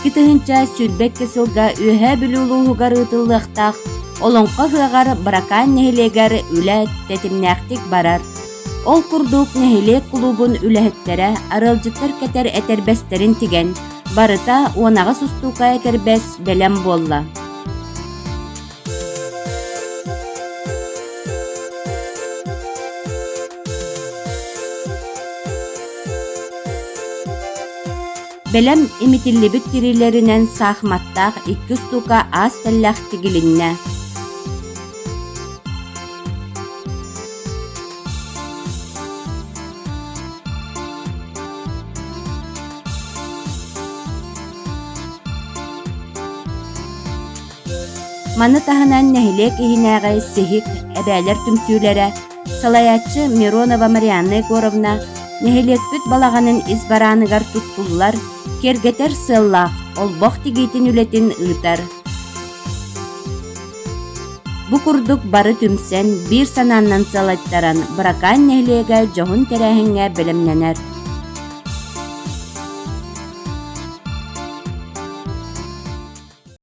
2022 сылга Үөһээ Бүлүү улууһугар ыытыллыахтаах Олоҥхо ыһыаҕар Быракаан нэһилиэгэр үлэ тэтимнээхтик барар. Ол курдук нэһилиэк кулуубун үлэһиттэрэ арыалдьыттар кэтэр этэрбэстэрин тигэн, барыта 18 устуука этэрбэс бэлэм буолла. Бэлэм имитиллибит тириилэринэн саахыматтаах икки устуука аас тэллэх тигилиннэ. Маны таһынан нэһилиэк иһинээҕи Сиһик эбээлэр түмсүүлэрэ, салайааччы Миронова Марианна Егоровна нэһилиэкпит балаҕанын ис барааныгар туттуллар, киэргэтэр сыаллаах олбох тигиитин үлэтин ыытар. Бу курдук бары түмсэн, биир санааннан салайтаран Быракаан нэһилиэгэ дьоһун тэрээһиҥҥэ бэлэмнэнэр.